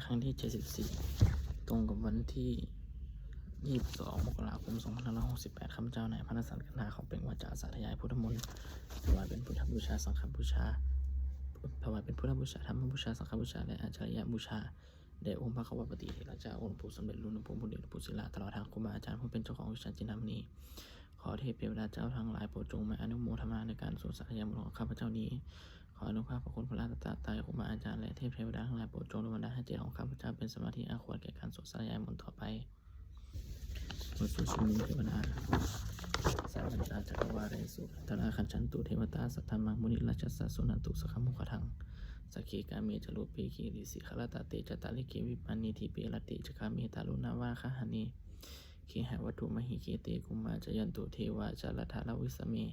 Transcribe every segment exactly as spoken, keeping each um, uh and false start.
ครั้งที่ เจ็ดสิบสี่ ตรงกับวันที่ ยี่สิบสอง มกราคม สองพันห้าร้อยหกสิบแปด ข้าพเจ้านายพระนสันกันทาขอเปล่งวาจาสาธยายพุทธมนต์ ถวายเป็นพุทธบูชา สังฆบูชา ถวายเป็นพุทธบูชา ธรรมบูชา สังฆบูชา และอาจาริยบูชา แด่องค์พระควัปปติเถระเจ้า องค์หลวงปู่สำเร็จลุน หลวงปู่บุญเดช หลวงปู่ศิลา ตลอดทั้งครูบาอาจารย์ผู้เป็นเจ้าของวิชาจินดามณี ขอเทพเทวดาเจ้าทั้งหลายโปรดจงมาอนุโมทนาในการสวดสาธยายมนต์ของข้าพเจ้านี้ ขออนุภาพพระคุณพระรัตนตรัย ครูบาอาจารย์ และเทพเทวดาทั้งหลายโปรดจงดลบันดาลให้จิตของข้าพเจ้าเป็นสมาธิอันควรแก่การสวดสาธยายมนต์ต่อไป บทสวดชุมนุมเทวดา Samantā cakkavāḷesu atrāgacchantu devatā, saddhammaṃ munirājassa suṇantu saggamokkhadaṃ. Sagge kāme ca rūpe girisikharataṭe cantalikkhe vimāne, dīpe raṭṭhe ca gāme taruvanagahane gehavatthumhi khette, bhummā cāyantu devā jalathalavisame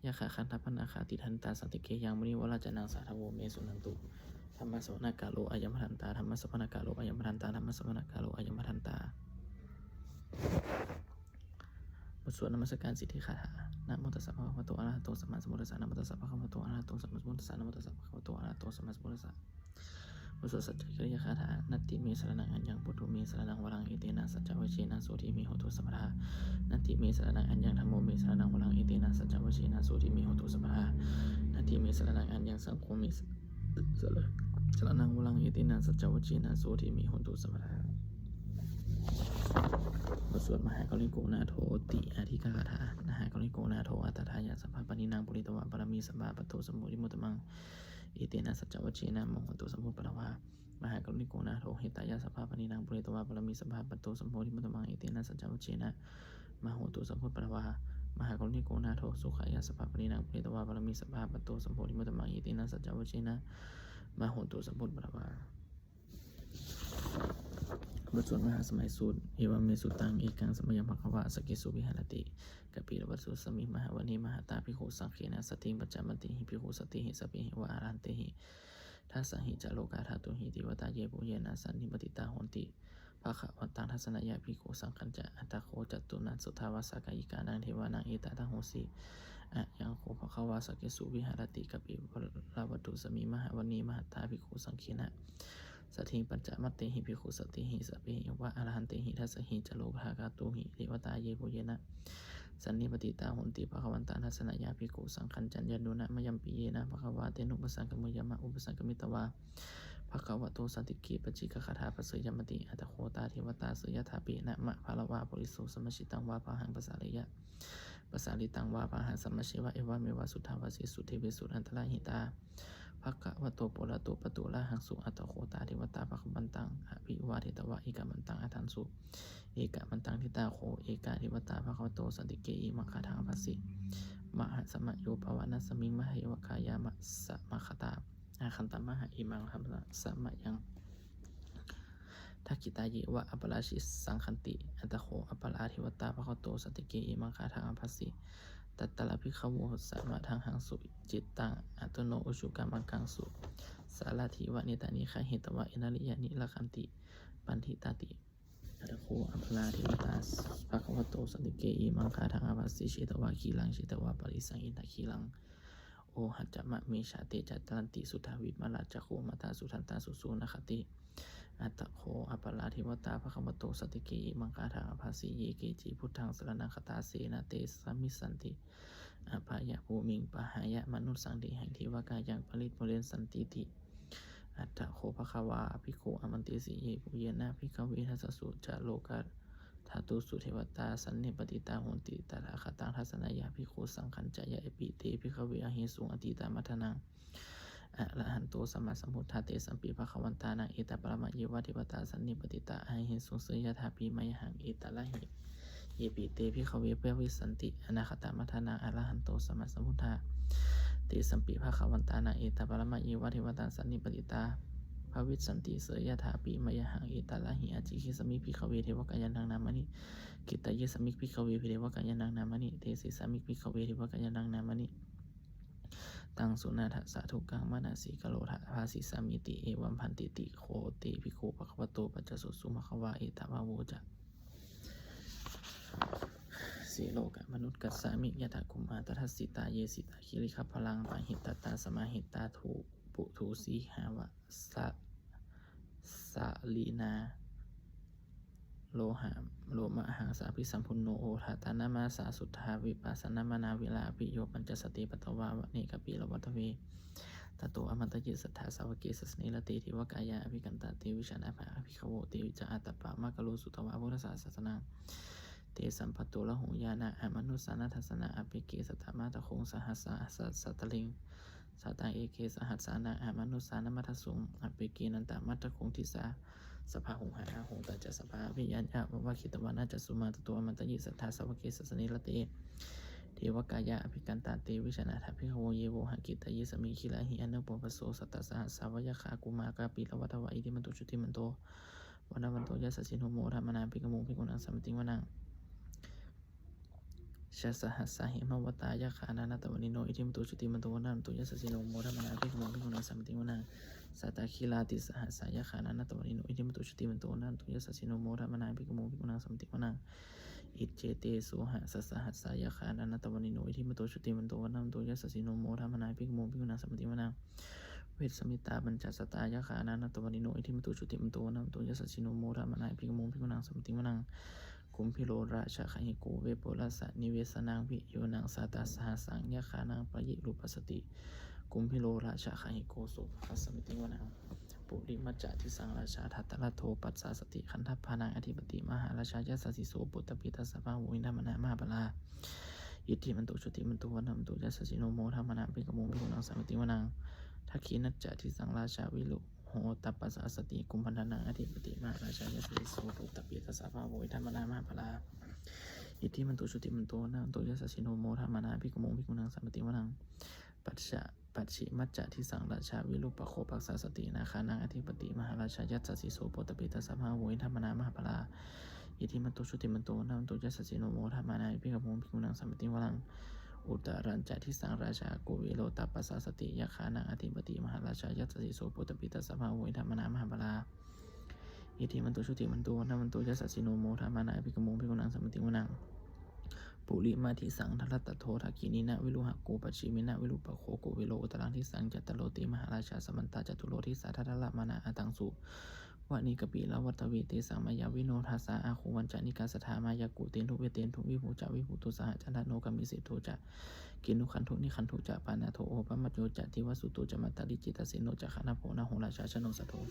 yakkhagandhabbanāgā, tiṭṭhantā santike yaṃ munivaravacanaṃ sādhavo me suṇantu. Dhammassavanakālo ayambhadantā. Dhammassavanakālo ayambhadantā. Dhammassavanakālo ayambhadantā. บทสวดนมัสการสิทธิคาถา Namo tassa bhagavato arahato sammāsambuddhassa. Namo tassa bhagavato arahato sammāsambuddhassa. Namo tassa bhagavato arahato sammāsambuddhassa. บทสวดสัจจกิริยาคาถา Natthi me saraṇaṃ aññaṃ, buddho me saraṇaṃ varaṃ, etena saccavajjena sotthi me hotu sabbadā. Natthi me saraṇaṃ aññaṃ, dhammo me saraṇaṃ varaṃ, etena saccavajjena sotthi me hotu sabbadā. Natthi me saraṇaṃ aññaṃ, saṅgho me saraṇaṃ varaṃ, etena saccavajjena sotthi me hotu sabbadā. บทสวดมหาการุณิโกนาโถติอาทิกาคาถา Mahākāruṇiko nātho atthāya sabbapāṇinaṃ, pūretvā pāramī sabbā patto sambodhimuttamaṃ, etena saccavajjena mā hontu sabbupaddavā. Mahākāruṇiko nātho hitāya sabbapāṇinaṃ, pūretvā pāramī sabbā patto sambodhimuttamaṃ, etena saccavajjena mā hontu sabbupaddavā. Mahākāruṇiko nātho sukhāya sabbapāṇinaṃ, pūretvā pāramī sabbā patto sambodhimuttamaṃ, etena saccavajjena mā hontu sabbupaddavā. บทสวดมหาสมัยสูตร Evaṃ me sutaṃ. Ekaṃ samayaṃ bhagavā sakkesu viharati kapilavatthusmiṃ mahāvane mahatā bhikkhusaṅghena saddhiṃ pañcamattehi bhikkhusatehi sabbeheva arahantehi. Dasahi ca lokadhātūhi devatā yebhuyyena sannipatitā honti bhagavantaṃ dassanāya bhikkhusaṅghañca. Atha kho catunnaṃ suddhāvāsakāyikānaṃ devānaṃ etadahosi: Ayaṃ kho bhagavā sakkesu viharati kapilavatthusmiṃ mahāvane mahatā bhikkhusaṅghena saddhiṃ pañcamattehi bhikkhusatehi sabbeheva arahantehi. Dasahi ca lokadhātūhi devatā yebhuyyena sannipatitā honti bhagavantaṃ dassanāya bhikkhusaṅghañca. Yannūna mayampi yena bhagavā tenupasaṅkameyyāma, upasaṅkamitvā bhagavato santike paccekagāthā bhāseyyāmāti. Atha kho tā devatā seyyathāpi nāma balavā puriso sammiñjitaṃ vā bāhaṃ pasāreyya, pasāritaṃ vā bāhaṃ sammiñjeyya, evameva suddhāvāsesu devesu antarahitā bhagavato purato pāturahaṃsu. Atha kho tā devatā bhagavantaṃ abhivādetvā ekamantaṃ aṭṭhaṃsu. Ekamantaṃ ṭhitā kho ekā devatā bhagavato santike imaṃ gāthaṃ abhāsi: Mahāsamayo pavanasmiṃ, mahāyogāya samāgatā, āgatamha imaṃ dhammasamayaṃ, dakkhitāyeva aparājitasaṅghanti. Atha kho aparā devatā bhagavato santike imaṃ gāthaṃ abhāsi: Tatra bhikkhavo samādahaṃsu, cittaṃ attano ujukamakaṃsu, sārathīva nettāni gahetvā, indriyāni rakkhanti paṇḍitāti. Atha kho aparā devatā bhagavato santike imaṃ gāthaṃ abhāsi: Chetvā khīlaṃ chetvā palighaṃ, indakhīlaṃ ohaccamanejā, te caranti suddhā vimalā, cakkhumatā sudantā susunāgāti. Atha kho aparā devatā bhagavato santike imaṃ gāthaṃ abhāsi: Ye keci buddhaṃ saraṇaṃ gatāse, na te gamissanti apāyabhūmiṃ, pahāya mānusaṃ dehaṃ, devakāyaṃ paripūressantīti. Atha kho bhagavā bhikkhū āmantesi: Yebhuyyena bhikkhave dasasu ca lokadhātūsu devatā sannipatitā honti tathāgataṃ dassanāya bhikkhusaṅghañca. Yepi te bhikkhave ahesuṃ atītamaddhānaṃ arahanto sammāsambuddhā, tesampi bhagavantānaṃ etaparamāyeva devatā sannipatitā ahesuṃ, seyyathāpi mayhaṃ etarahi. Yepi te bhikkhave bhavissanti anāgatamaddhānaṃ arahanto sammāsambuddhā, tesampi bhagavantānaṃ etaparamāyeva devatā sannipatitā bhavissanti, seyyathāpi mayhaṃ etarahi. Ācikkhissāmi bhikkhave devakāyānaṃ nāmāni, kittayissāmi bhikkhave devakāyānaṃ nāmāni, desessāmi bhikkhave devakāyānaṃ nāmāni. Taṃ suṇātha sādhukaṃ manasikarotha bhāsissāmīti. Evaṃ bhanteti kho te bhikkhū bhagavato paccassosuṃ. Bhagavā etadavoca: Silokamanukassāmi, yattha bhummā tadassitā; ye sitā girigabbharaṃ, pahitattā samāhitā. Puthū sīhāva sa- sallīnā loha lomahaṃsābhisambhuno, odātamanasā suddhā vippasannamanāvilā. Bhiyyo pañcasate patvā vane kāpilavatthave, tato āmantayi satthā sāvake sāsane rate. Devakāyā abhikkantā te vijānātha bhikkhavo, te ca ātappamakaruṃ sutvā buddhassa sāsanaṃ. Tesampāturahu ñāṇaṃ amanussāna dassanaṃ, appeke satamaddakkhuṃ sahassasatariṃ sataṃ, eke sahassānaṃ amanussānamaddasuṃ, appekenantamaddakkhuṃ disā sabbā huṃhā ahu. Tañca sabbaṃ abhiññāya vavakkhitvāna cakkhumā, tato āmantayi satthā sāvake sāsane rate. Devakāyā abhikkantā te vijānātha bhikkhavo, ye vohaṃ kittayissāmi girāhi anupubbaso. Sattasahassā va yakkhā bhummā kāpilavatthavā, iddhimanto jutimanto vaṇṇavanto yasassino, modamānā abhikkāmuṃ bhikkhūnaṃ samitiṃ vanaṃ. Chasahassā hemavatā yakkhā nānattavaṇṇino, iddhimanto jutimanto vaṇṇavanto yasassino, modamānā abhikkāmuṃ bhikkhūnaṃ samitiṃ vanaṃ. Sātāgirā tisahassā yakkhā nānattavaṇṇino, iddhimanto jutimanto vaṇṇavanto yasassino, modamānā abhikkāmuṃ bhikkhūnaṃ samitiṃ vanaṃ. Iccete soḷasasahassā yakkhā nānattavaṇṇino, iddhimanto jutimanto vaṇṇavanto yasassino, modamānā abhikkāmuṃ bhikkhūnaṃ samitiṃ vanaṃ. Vessāmittā pañcasatā yakkhā nānattavaṇṇino, iddhimanto jutimanto vaṇṇavanto yasassino, modamānā abhikkāmuṃ bhikkhūnaṃ samitiṃ vanaṃ. Kumbhīro rājagahiko vepullassa nivesanaṃ, bhiyyo naṃ satasahassaṃ yakkhānaṃ payirupāsati, kumbhīro rājagahiko sopāga samitiṃ vanaṃ. Purimañca disaṃ rājā dhataraṭṭho pasāsati, gandhabbānaṃ ādhipati mahārājā yasassi so. Puttāpi tassa bahavo indanāmā mahabbalā, iddhimanto jutimanto vaṇṇavanto yasassino, modamānā abhikkāmuṃ bhikkhūnaṃ samitiṃ vanaṃ. Dakkhiṇañca disaṃ rājā virūḷho tappasāsati, kumbhaṇḍānaṃ ādhipati mahārājā yasassi so. Puttāpi tassa bahavo indanāmā mahabbalā, iddhimanto jutimanto vaṇṇavanto yasassino, modamānā abhikkāmuṃ bhikkhūnaṃ samitiṃ vanaṃ. Paccha pacchimañca disaṃ rājā virūpakkho pasāsati, nāgānaṃ ādhipati mahārājā yasassi so. Puttāpi tassa bahavo indanāmā mahabbalā, iddhimanto jutimanto vaṇṇavanto yasassino, modamānā abhikkāmuṃ bhikkhūnaṃ samitiṃ vanaṃ. Uttarañca disaṃ rājā kuvero tappasāsati, yakkhānaṃ ādhipati mahārājā yasassi so. Puttāpi tassa bahavo indanāmā mahabbalā, iddhimanto jutimanto vaṇṇavanto yasassino, modamānā abhikkāmuṃ bhikkhūnaṃ samitiṃ vanaṃ. Purimadisaṃ dhataraṭṭho, dakkhiṇena virūḷhako, pacchimena virūpakkho, kuvero uttaraṃ disaṃ. Cattāro te mahārājā samantā caturo disā, daddallamānā aṭṭhaṃsu vane kāpilavatthave. Tesaṃ māyāvino dāsā āgū vañcanikā saṭhā, māyā kuṭeṇḍu veṭeṇḍu viṭū ca viṭuṭo saha, candano kāmesu miñjito ca kinnughaṇḍu nighaṇḍu ca. Panādo opamañño ca devasūto ca mātali, cittaseno ca gandhabbo naḷo rājā janosabho,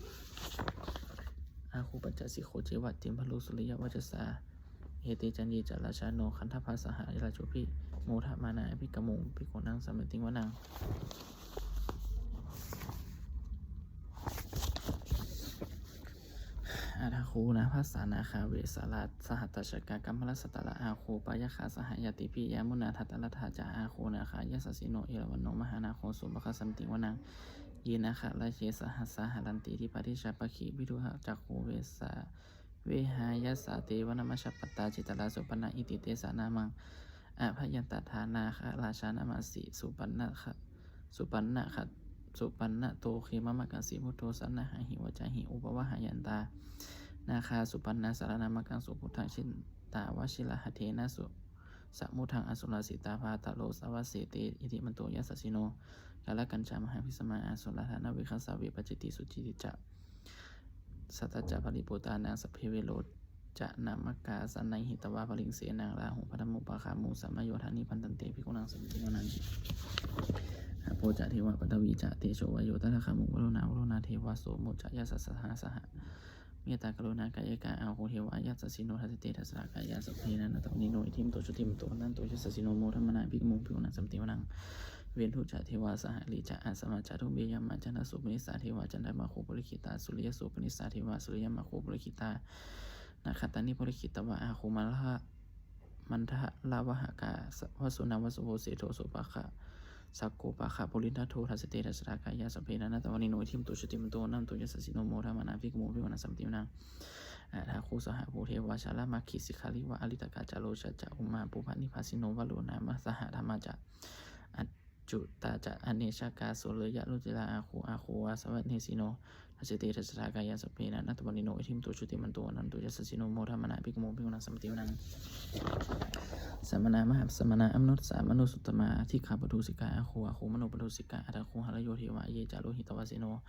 āgū pañcasikho ceva timbarū suriyavacchasā. Ete caññe ca rājāno gandhabbā saha rājubhi, modamānā abhikkāmuṃ bhikkhūnaṃ samitiṃ vanaṃ. Athāgū nābhasā nāgā vesālā sahatacchakā, kambalassatarā āgū pāyāgā saha ñātibhi, yāmunā dhataraṭṭhā ca āgū nāgā yasassino, erāvaṇo mahānāgo sopāga samitiṃ vanaṃ. Ye nāgarāje sahasā haranti dibbā dijā pakkhi visuddhacakkhū, vehāyasā te vanamajjhapattā citrā supaṇṇā iti tesa nāmaṃ. Abhayantadā nāgarājānamāsi supaṇṇato khemamakāsi buddho, saṇhāhi vācāhi upavhayantā nāgā supaṇṇā saraṇamakaṃsu buddhaṃ. Jitā vajirahatthena samuddaṃ asurā sitā, bhātaro sāvase te iddhimanto yasassino. Kālakañjā mahābhismā asurā dānaveghasā, vepacitti sucitti ca satañca baliputtānaṃ, sabbe verocanāmakā sannayhitvā baliṃ senaṃ, rāhubhaddamupāgamuṃ samayodāni bhaddante bhikkhūnaṃ samitiṃ vanaṃ. Āpo ca devā paṭhavī ca tejo vāyo tadāgamuṃ, varuṇā vāruṇā devā somo ca yasasā saha. Mettākaruṇākāyikā āgū devā yasassino, dasete dasadhā kāyā sabbe nānattavaṇṇino, iddhimanto jutimanto vaṇṇavanto yasassino, modamānā abhikkāmuṃ bhikkhūnaṃ samitiṃ vanaṃ. Veṇḍū ca devā sahalī ca asamā ca duve yamā, candassūpanisā devā candamāgū purakkhitā, suriyassūpanisā devā suriyamāgū purakkhitā, nakkhattāni purakkhitvā āgū mandavalāhakā, vasūnaṃ vāsavo seṭṭho sakkopāga purindado, dasete dasadhā kāyā sabbe nānattavaṇṇino, iddhimanto jutimanto vaṇṇavanto yasassino, modamānā abhikkāmuṃ bhikkhūnaṃ samitiṃ vanaṃ. Athāgū sahabhū devā jalamaggisikhāriva, ariṭṭhakā ca rojā ca ummāpupphanibhāsino, varuṇā sahadhammā ca accutā ca anejakā, sūleyyarucirā āgū āgū vāsavanesino, dasete dasadhā kāyā sabbe nānattavaṇṇino, iddhimanto jutimanto vaṇṇavanto yasassino, modamānā abhikkāmuṃ bhikkhūnaṃ samitiṃ vanaṃ. Samānā mahāsamānā mānusā mānusuttamā, sikkhapadesikā āgū āgū manopadesikā, athāgū harayo devā ye ca lohitavāsino,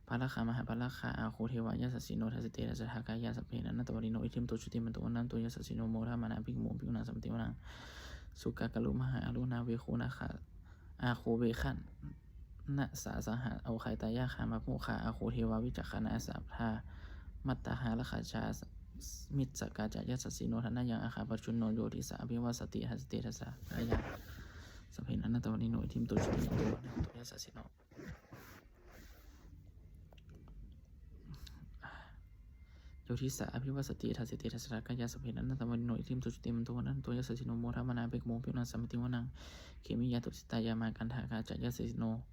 Pāragā mahāpāragā āgū devā yasassino. Dasete dasadhā kāyā sabbe nānattavaṇṇino, iddhimanto jutimanto vaṇṇavanto yasassino, modamānā abhikkāmuṃ bhikkhūnaṃ samitiṃ vanaṃ. Sukkā karumhā aruṇā veṇugaṇā āgū veghanasā saha. Odātagayhā pāmokkhā āgū devā vicakkhaṇā, sadāmattā hāragajā missakā ca yasassino. Thanayaṃ āgā pajjunno yo disā abhivassati. Dasete dasadhā kāyā sabbe nānattavaṇṇino, iddhimanto jutimanto vaṇṇavanto yasassino, yo disā abhivassati. Dasete dasadhā kāyā sabbe nānattavaṇṇino, iddhimanto jutimanto vaṇṇavanto yasassino, modamānā abhikkāmuṃ bhikkhūnaṃ samitiṃ vanaṃ. Khemiyā tusitā yāmā kaṭṭhakā ca yasassino,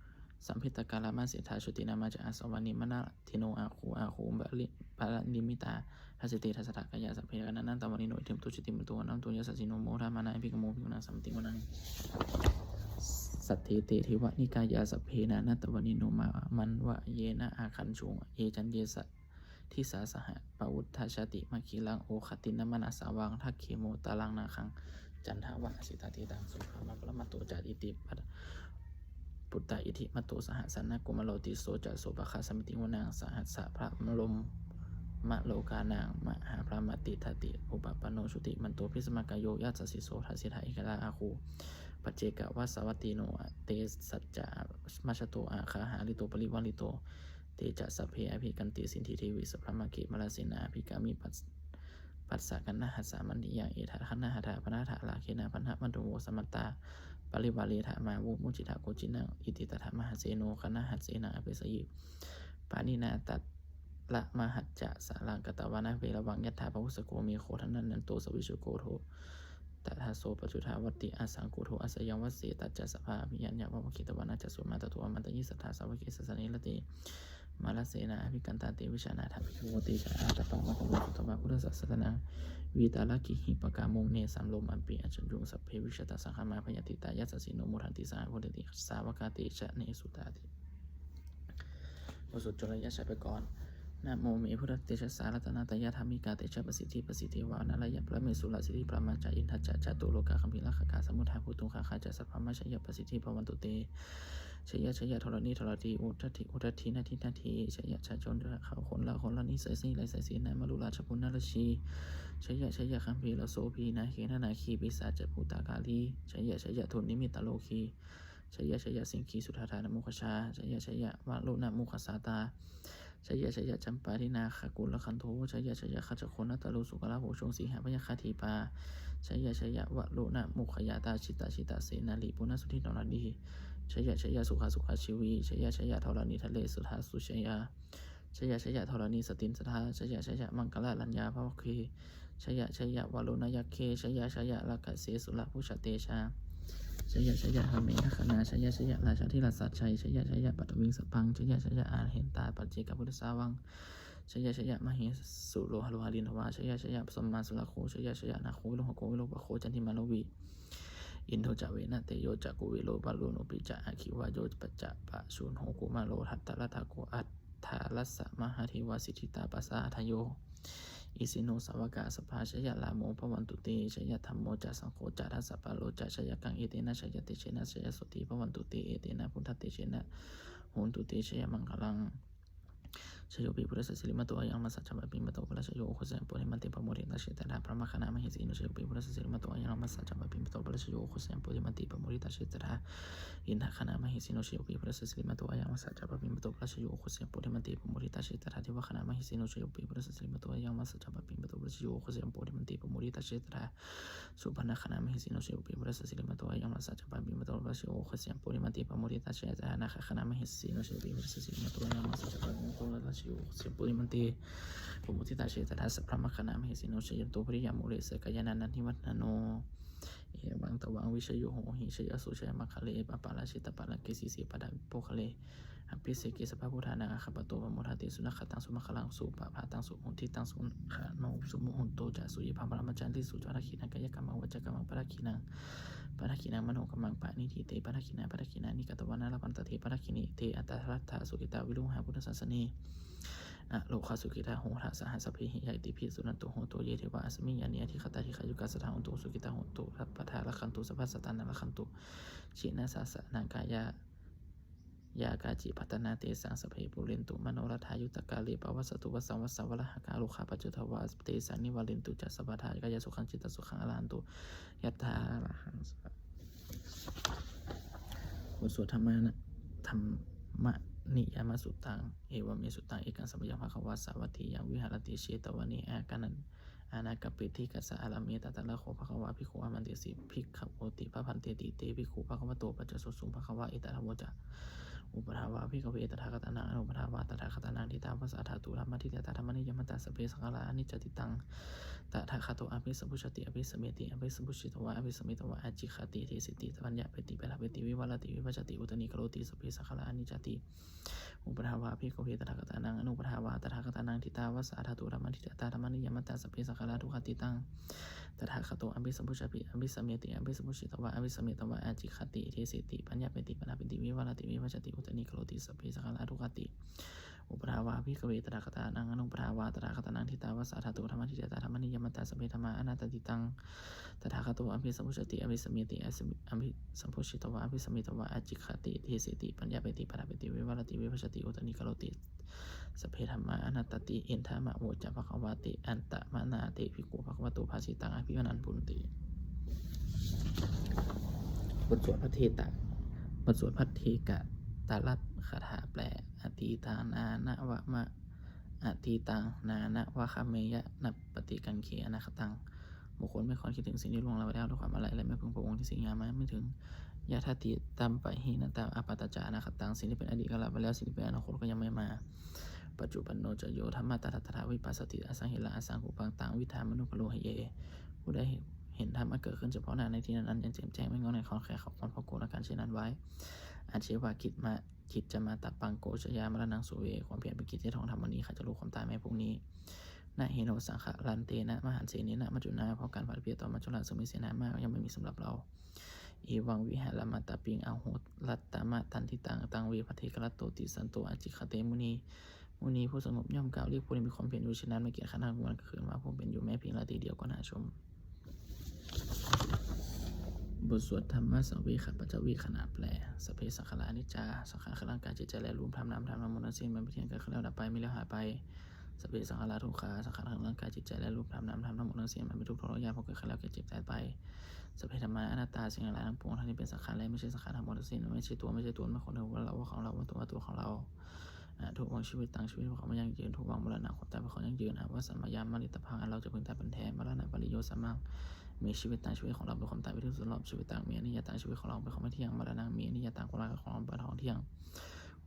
lambitakā lāmaseṭṭhā jotināmā ca āsavā, nimmānaratino āgū āgū paranimmitā. Dasete dasadhā kāyā sabbe nānattavaṇṇino, iddhimanto jutimanto vaṇṇavanto yasassino, modamānā abhikkāmuṃ bhikkhūnaṃ samitiṃ vanaṃ. Saṭṭhete devanikāyā sabbe nānattavaṇṇino, māmaṃ anvayena āgañchuṃ ye caññe sadisā saha. Pavutthajātimakhilaṃ oghatiṇṇamanāsavaṃ, dakkhemoghataraṃ nāgaṃ candaṃva asitātitaṃ. Subrahmā paramatto ca iti puttā iddhimato saha, sanaṅkumāro tisso ca sopāga samitiṃ vanaṃ. Sahassabrahmalokānaṃ mahābrahmābhitiṭṭhati, upapanno jutimanto bhismākāyo yasassi so. Dasete dasadhā āgū paccekavasavattino, tesañca majjhato āgā hārito parivārito, te ca sabbe abhikkante sinde deve sabrahmake. Mārasenā abhikkāmi passa kaṇhassa mandiyaṃ, etha gaṇhatha bandhatha rāgena bandhamatthu vo. Samantā parivāretha mā vo muñcittha koci naṃ. Iti tattha mahāseno kaṇhasenaṃ apesayi, pāṇinā talamāhacca saraṃ katvāna bheravaṃ. Yathā pāvussako megho thanayanto savijjuko, tadā so paccudāvatti asaṅkuddho asayaṃvase. Tañca sabbaṃ abhiññāya vavakkhitvāna cakkhumā, tato āmantayi satthā sāvake sāsane rate. Mārasenā abhikkantā te vijānātha bhikkhavo. Te ca ātappamakaruṃ sutvā buddhassa sāsanaṃ, vītarāgehi pakkāmuṃ nesaṃ lomampi iñjayuṃ. Sabbe vijitasaṅgāmā bhayātītā yasassino, modanti saha bhūtehi sāvakā te janesutāti. บทสวดจุลยะฉัตรปกรณ์ Namo me buddhatejasā ratanattayadhammikā tejapasiddhi pasīdevā nārāyaparamesurā siddhibrahmā ca indā ca catulokā gambhīrakkhakā samuddā bhūtuṃ gaṅgā ca sabrahmajayapasiddhi bhavantu te. Jaya jaya dharaṇi dharaṇī udadhi udadhi nadi nadī, jaya jaya candakhola kola nisesi nisesi nāmalū rājabala narajī, jaya jaya gambhīrasobhī nāgenanāgī pisācabhūtakālī, jaya jaya dunnimittarogī, jaya jaya siṅgī sudādānamukhajā, jaya jaya varuṇamukhasātrā, jaya jaya campādināgakulagantho, jaya jaya gajjagonnattarū sukarabhujaṅ sīhabyagghadīpā, jaya jaya varuṇamukhayātrā jita jita senārī puna sudhī naradī, jaya jaya sukhā sukhā jīvī, jaya jaya dharaṇītale sudā sujayā, jaya jaya dharaṇī santin sadā, jaya jaya maṅkararāññā bhavagge, jaya jaya varuṇayakkhe, jaya jaya rakkhase surabhujatejā, jaya jaya hemavatikaṇhā, jaya jaya rājādhirājasājjaya, jaya jaya paṭhaviṃ sabbaṃ, jaya jaya arahantā paccekabuddhasāvaṃ, jaya jaya mahesuro haro harindevā, jaya jaya brahmā surakkho, jaya jaya nāgo viruḷhako virūpakkho candimā ravi, indo ca venateyyo ca kuvero varuṇopi ca, aggi vāyo ca pājuṇho kumāro dhataraṭṭhako, aṭṭhārasa mahādevā siddhitāpasaādayo, isino sāvakā sabbā jaya rāmo bhavantu te, jaya dhammo ca saṅgho ca dasapālo ca jayakaṃ. Etena jayatejena jayasotthī bhavantu te, etena buddhatejena hotu te jayamaṅgalaṃ. Jayopi buddhassa sirīmato ayaṃ, amhassa ca pāpimato parājayo, ugghosayaṃ bodhimaṇḍe pamoditā jaya tadā brahmagaṇā mahesino. Jayopi buddhassa sirīmato ayaṃ, amhassa ca pāpimato parājayo, ugghosayaṃ bodhimaṇḍe pamoditā jaya tadā indagaṇā mahesino. Jayopi buddhassa sirīmato ayaṃ, amhassa ca pāpimato parājayo, ugghosayaṃ bodhimaṇḍe pamoditā jaya tadā devagaṇā mahesino. Jayopi buddhassa sirīmato ayaṃ, amhassa ca pāpimato parājayo, ugghosayaṃ bodhimaṇḍe pamoditā jaya tadā supaṇṇagaṇā mahesino. Jayopi buddhassa sirīmato ayaṃ, amhassa ca pāpimato parājayo, ugghosayaṃ bodhimaṇḍe pamoditā jaya tadā nāgagaṇā mahesino. Jayopi buddhassa sirīmato ayaṃ, amhassa ca pāpimato parājayo, ugghosayaṃ bodhimaṇḍe pamoditā jaya tadā sabrahmagaṇā mahesino. Jayanto bodhiyā mūle sakyānaṃ nandivaḍḍhano, evaṃ tvaṃ vijayo hohi jayassu jayamaṅgale, aparājitapallaṅke sīse paṭhavipokkhare, abhiseke sabbabuddhānaṃ aggappatto pamodati. Sunakkhattaṃ sumaṅgalaṃ supabhātaṃ suhuṭṭhitaṃ, sukhaṇo sumuhutto ca suyiṭṭhaṃ brahmacārisu, padakkhiṇaṃ kāyakammaṃ vācākammaṃ padakkhiṇaṃ, padakkhiṇaṃ manokammaṃ paṇidhī te padakkhiṇā, padakkhiṇāni katvāna labhantatthe padakkhiṇe. Te atthaladdhā sukhitā viruḷhā buddhasāsane, arogā sukhitā hotha saha sabbehi ñātibhi. Suṇantu bhonto ye devā asmiṃ ñāṇe adhigatā dīghāyukā sadā hontu, sukhitā hontu sabbadā rakkhantu sabbasattānaṃ rakkhantu jinasāsanaṃ kāyā yā kāci patthanā tesaṃ, sabbe pūrentu manorathā. Yuttakāle pavassantu vassaṃ, vassavalāhakā rogā, paccuddavā tesaṃ nivārentu ca sabbadā. Kāyasukhaṃ cittisukhaṃ arahantu, yathārahaṃ. บทสวดธรรมะ ธรรมนิยามสุตตัง Evaṃ me sutaṃ. Ekaṃ samayaṃ bhagavā sāvatthiyaṃ viharati jetavane anāthapiṇḍikassa ārāme. Tatra kho bhagavā bhikkhū āmantesi bhikkhavoti. Bhadanteti te bhikkhū bhagavato paccassosuṃ. Bhagavā etadavoca: Uppādā vā bhikkhave tathāgatānaṃ anuppādā vā tathāgatānaṃ, ṭhitā va sā dhātu dhammaṭṭhitatā dhammaniyāmatā, sabbe saṅkhārā aniccāti. Taṃ tathāgato abhisambujjhati abhisameti, abhisambujjhitvā abhisametvā ācikkhati deseti paññapeti paṭṭhapeti vivarati vibhajati uttānīkaroti, sabbe saṅkhārā aniccāti. Uppādā vā bhikkhave tathāgatānaṃ anuppādā vā tathāgatānaṃ, ṭhitā va sā dhātu dhammaṭṭhitatā dhammaniyāmatā, sabbe saṅkhārā dukkhāti. Taṃ tathāgato abhisambujjhati abhisameti, abhisambujjhitvā abhisametvā ācikkhati deseti paññapeti paṭṭhapeti vivarati vibhajati uttānīkaroti, sabbe saṅkhārā dukkhāti. Uppādā vā bhikkhave tathāgatānaṃ anuppādā vā tathāgatānaṃ, ṭhitā va sā dhātu dhammaṭṭhitatā dhammaniyāmatā, sabbe dhammā anattāti. Taṃ tathāgato abhisambujjhati abhisameti, abhisambujjhitvā abhisametvā ācikkhati deseti paññapeti paṭṭhapeti vivarati vibhajati uttānīkaroti, sabbe dhammā anattāti. Idamavoca bhagavā. Te ātappamāṇā te bhikkhū bhagavato bhāsitaṃ abhinandunti. บทสวดภัทเทกะ บทสวดภัทเทกะตะลักขะถาแปล Atītaṃ nānvama atītaṃ, nānvaggameyya nappaṭikaṅkhe anāgataṃ. บุคคลไม่ควรคิดถึงสิ่งที่ล่วงแล้วไปแล้ว ด้วยความอาลัย และไม่พึงพะวงถึงสิ่งที่ยังมาไม่ถึง Yadatītampahīnantaṃ, appattañca anāgataṃ. สิ่งที่เป็นอดีตก็ละไปแล้ว สิ่งที่เป็นอนาคตก็ยังไม่มา Paccuppanno ca yo dhammaṃ, tattha tattha vipassati, asaṃhiraṃ asaṅkuppaṃ, taṃ viddhā manubrūhaye. ผู้ใดเห็นธรรมอันเกิดขึ้นเฉพาะหน้าในที่นั้นๆ อย่างแจ่มแจ้ง ไม่ง่อนแง่นคลอนแคลน เขาควรพอกพูนอาการเช่นนั้นไว้ Ajjeva kiccamātappaṃ, ko jayā maraṇaṃ suve. ความเพียรเป็นกิจที่ต้องทำวันนี้ ใครจะรู้ความตายแม้พรุ่งนี้ Na hi no saṅgarantena, mahasenena maccunā. เพราะการผัดเพี้ยนต่อมัจจุราชซึ่งมีเสนามาก ย่อมไม่มีสำหรับเรา Evaṃ vihārimātāpiṃ, ahorattamatanditaṃ, taṃ ve bhaddekarattoti santo ācikkhate muni. มุนีผู้สงบย่อมกล่าวเรียกผู้ที่มีความเพียรอยู่เช่นนั้น ไม่เกียจคร้านทั้งวันกลางคืน ว่าผู้เป็นอยู่แม้เพียงราตรีเดียวก็น่าชม บทสวดธัมมสังเวคปัจจเวกขณาแปล Sabbe saṅkhārā aniccā, สังขารคือร่างกายจิตใจและรูปธรรมนามธรรมทั้งหมดทั้งสิ้น มันไม่เที่ยง เกิดขึ้นแล้วดับไป มีแล้วหายไป Sabbe saṅkhārā dukkhā, สังขารคือร่างกายจิตใจและรูปธรรมนามธรรมทั้งหมดทั้งสิ้น มันเป็นทุกข์ทรยศ เพราะเกิดขึ้นแล้วแก่เจ็บตายไป Sabbe dhammā anattā, สิ่งทั้งหลายทั้งปวง ทั้งที่เป็นสังขารและไม่ใช่สังขาร ทั้งหมดทั้งสิ้น ไม่ใช่ตัว ไม่ใช่ตน ไม่ควรถือว่าเรา ว่าของเรา ว่าตัว ว่าตัวของเรา Adhuvaṃ jīvitaṃ, ชีวิตเป็นของไม่ยั่งยืน dhuvaṃ maraṇaṃ, ความตายเป็นของยั่งยืน Avassaṃ mayā maritabbaṃ, อันเราจะพึงตายเป็นแท้ Maraṇapariyosānaṃ me jīvitaṃ, ชีวิตของเราเป็นความตายเป็นที่สุดรอบ Jīvitaṃ me aniyataṃ, ชีวิตของเราเป็นของไม่เที่ยง Maraṇaṃ me aniyataṃ, ความตายของเราเป็นของไม่เที่ยง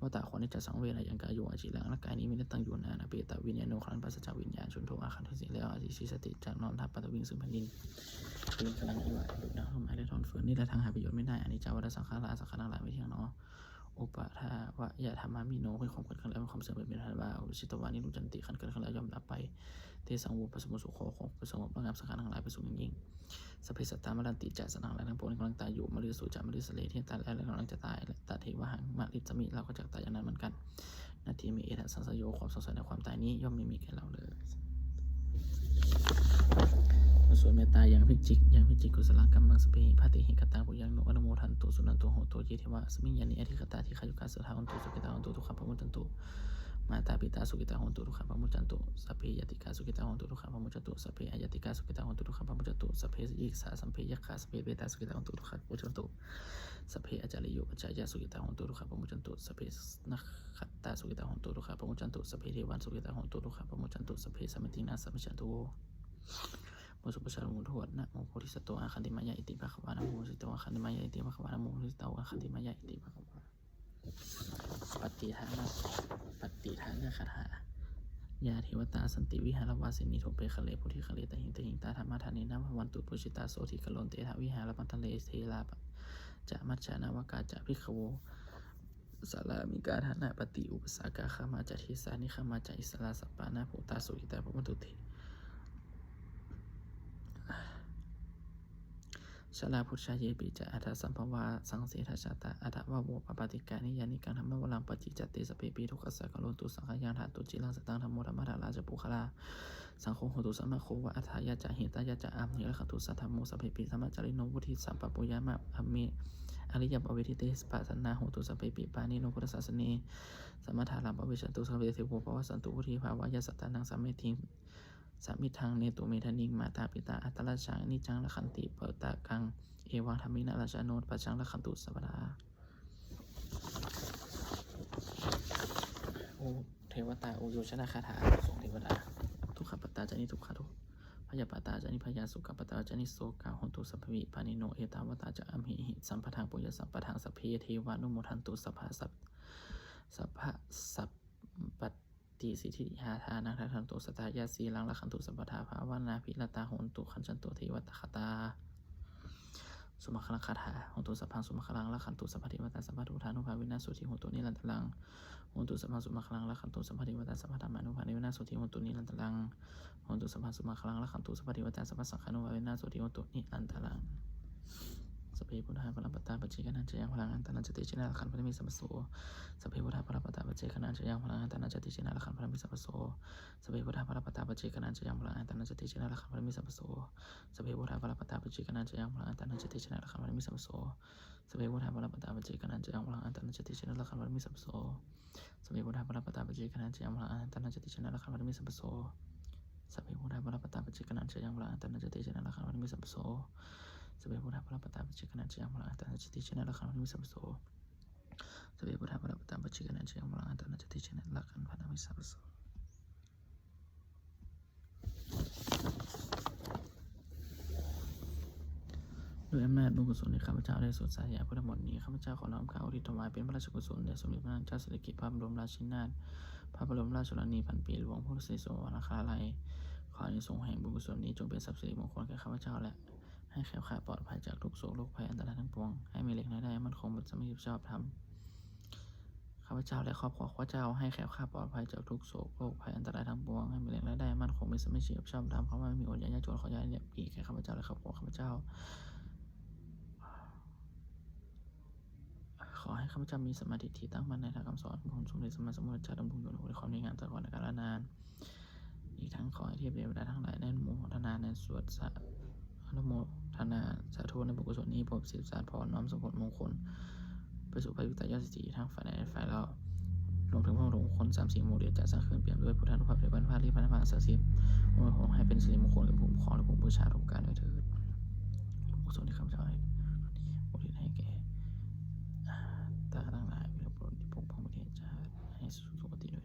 Vata ควรที่จะสังเวช Ayaṃ kāyo aciraṃ, ร่างกายนี้มิได้ตั้งอยู่นาน Apetaviññāṇo ครั้นปราศจากวิญญาณ Chuḍḍho ākāse แล้วอธิษฐิสถิต จักนอนทับ Paṭhaviṃ ซึ่งแผ่นดิน Puggaṃ iva ดุจดังท่อนไม้และท่อนฟืน Niratthaṃ หาประโยชน์ไม่ได้ Aniccā vata saṅkhārā, สังขารทั้งหลายไม่เที่ยงหนอ Uppādavayadhammino มีความเกิดขึ้นแล้วมีความเสื่อมเป็นธรรมดา Avajjitvā nirujjhanti ครั้นเกิดขึ้นแล้วย่อมดับไป Tesaṃ vūpasamo sukho ความสงบระงับสังขารทั้งหลายเป็นสุขอย่างยิ่ง Sabbe sattā maranti ca สัตว์ทั้งหลายทั้งปวงกำลังตายอยู่ Mariṃsu ca marissare ที่ตายแล้วและกำลังจะตาย Tathevāhaṃ marissāmi เราก็จักตายอย่างนั้นเหมือนกัน Natthi me ettha saṃsayo ความสงสัยในความตายนี้ย่อมไม่มีแก่เราเลย บทสวดเมตตายังอภิจิต Yaṃ abhijjhā kusalaṃ kammaṃ sabbehi bhātehi kataṃ puññaṃ no anumodantu suṇantu bhonto ye devā asmiṃ ṭhāne adhigatā dīghāyukā sadā hontu sukhitā hontu dukkhā pamuccantu. Mātā pitā sukhitā hontu dukkhā pamuccantu. Sabbe ñātikā sukhitā hontu dukkhā pamuccantu. Sabbe aññātikā sukhitā hontu dukkhā pamuccantu. Sabbe siyisā sabbe yakkhā sabbe petā sukhitā hontu dukkhā pamuccantu. Sabbe ācariyupajjhāyā sukhitā hontu dukkhā pamuccantu. Sabbe nakkhattā sukhitā hontu dukkhā pamuccantu. Sabbe devā sukhitā hontu dukkhā pamuccantu. Sabbe sāmīcī nāssa vijayantu vo. บทสวดบูชาหลวงปู่ทวด Namo bodhisatto āgantimāya iti bhagavā. Namo bodhisatto āgantimāya iti bhagavā. Namo bodhisatto āgantimāya iti bhagavā. Pattidāna, pattidānagāthā. Yā devatā santi vihāravāsinī thūpe ghare bodhighare tahiṃ tahiṃ, tā dhammadānena bhavantu pūjitā sotthiṃ karontedha vihāramaṇḍale. Therā ca majjhā navakā ca bhikkhavo, sārāmikā dānapatī upāsakā, gāmā ca desā nigamā ca issarā, sappāṇabhūtā sukhitā bhavantu te. Jalābujā yepi ca aṇḍasambhavā, saṃsedajātā athavopapātikā, niyyānikaṃ dhammavaraṃ paṭicca te sabbepi dukkhassa karontu saṅkhayaṃ. Ṭhātu ciraṃ sataṃ dhammo dhammaddharā ca puggalā, saṅgho hotu samaggo va atthāya ca hitāya ca. Amhe rakkhatu saddhammo sabbepi dhammacārino, vuḍḍhiṃ sampāpuṇeyyāma dhamme ariyappavedite pasannā hontu sabbepi pāṇino buddhasāsane. Sammadārappabhajjhantu sabbe devā pavassantu vuḍḍhibhāvāya sattānaṃ samiddhiṃ samiddhaṃ netu medaniṃ. Mātā pitā atrajaṃ niccaṃ rakkhanti puttakaṃ evaṃ dhammena rājāno pajaṃ rakkhantu sabbadā. โอ เทวตา โอโยชนคาถา ส่งเทวดา Dukkhappattā ca niddukkhā bhayappattā ca nibbhayā sokappattā ca nissokā hontu sabbepi pāṇino. Ettāvatā ca amhehi sambhataṃ puññasampadaṃ sabbe devānumodantu sabba sab- sabbasampattisiddhiyā. Dānaṃ dadantu saddhāya sīlaṃ rakkhantu sabbadā bhāvanābhiratā hontu gacchantu devatāgatā. Sumaṅgalagāthā. Hontu sabbaṃ sumaṅgalaṃ rakkhantu sabbadevatā sabbabuddhānubhāvena sotthī hontu nirantaraṃ. Hontu sabbaṃ sumaṅgalaṃ rakkhantu sabbadevatā sabbadhammānubhāvena sotthī hontu nirantaraṃ. Hontu sabbaṃ sumaṅgalaṃ rakkhantu sabbadevatā sabbasaṅghānubhāvena sotthī hontu nirantaraṃ. Sabbe buddhā balappattā paccekānañca yaṃ balaṃ arahantānañca tejena rakkhaṃ bandhāmi sabbaso. Sabbe buddhā balappattā paccekānañca yaṃ balaṃ arahantānañca tejena rakkhaṃ bandhāmi sabbaso. Sabbe buddhā balappattā paccekānañca yaṃ balaṃ arahantānañca tejena rakkhaṃ bandhāmi sabbaso. Sabbe buddhā balappattā paccekānañca yaṃ balaṃ arahantānañca tejena rakkhaṃ bandhāmi sabbaso. Sabbe buddhā balappattā paccekānañca yaṃ balaṃ arahantānañca tejena rakkhaṃ bandhāmi sabbaso. Sabbe buddhā balappattā paccekānañca yaṃ balaṃ arahantānañca tejena rakkhaṃ bandhāmi sabbaso. Sabbe buddhā balappattā paccekānañca yaṃ balaṃ arahantānañca tejena rakkhaṃ bandhāmi sabbaso. Sabbe buddhā balappattā paccekānañca yaṃ balaṃ arahantānañca tejena rakkhaṃ bandhāmi sabbaso. Sabbe buddhā balappattā paccekānañca yaṃ balaṃ arahantānañca tejena rakkhaṃ bandhāmi sabbaso. ด้วยอำนาจบุญกุศลที่ข้าพเจ้าได้สวดสาธยายพุทธมนต์นี้ ข้าพเจ้าขอน้อมเกล้าอุทิศถวายเป็นพระราชกุศลแด่สมเด็จพระนางเจ้าสิริกิติ์ พระบรมราชินีนาถ พระบรมราชชนนีพันปีหลวง พุทธศรีสุวรรณคาลัย ขออานิสงส์แห่งบุญกุศลนี้จงเป็นทรัพย์สิริมงคลแก่ข้าพเจ้า และให้แคล้วคลาดปลอดภัยจากทุกข์โศกโรคภัยอันตรายทั้งปวง ให้มีแหล่งรายได้มั่นคงเป็นสมาชีพชอบธรรม ข้าพเจ้าและครอบครัวข้าพเจ้าให้แคล้วคลาดปลอดภัยจากทุกข์โศกโรคภัยอันตรายทั้งปวง ให้มีแหล่งรายได้มั่นคงเป็นสมาชีพชอบธรรม คำว่าไม่มีอดอยากยากจนขออย่าได้มีแก่ข้าพเจ้าและครอบครัวข้าพเจ้า ขอให้ข้าพเจ้ามีสัมมาทิฏฐิตั้งมั่นในหลักคำสอนขององค์สมเด็จสัมมาสัมพุทธเจ้า ดำรงอยู่ในความดีงามตลอดกาลนาน อีกทั้งขอให้เทพเทวดาทั้งหลายได้อนุโมทนาในสวดสา อนุโมทนาสาธุในบุญกุศลนี้ โปรดประสิทธิ์ประสาทพร น้อมส่งผลมงคล ไปสู่พระยุคตายอดเศรษฐีทั้งฝ่ายในและฝ่ายนอก รวมถึงพระมงคลสามสิบหมู่เหรียญ จะสร้างขึ้นเปี่ยมด้วยพุทธานุภาพ เทวานุภาพ และพระนามศักดิ์สิทธิ์ อำนวยผลให้เป็นสิริมงคลแก่ผู้ปกครองและผู้บูชาทุกประการด้วยเถิด บุญกุศลที่ข้าพเจ้าได้อุทิศให้แก่ตาทั้งหลาย เป็นบุญที่ปกป้องประเทศชาติให้สู่สุคติโล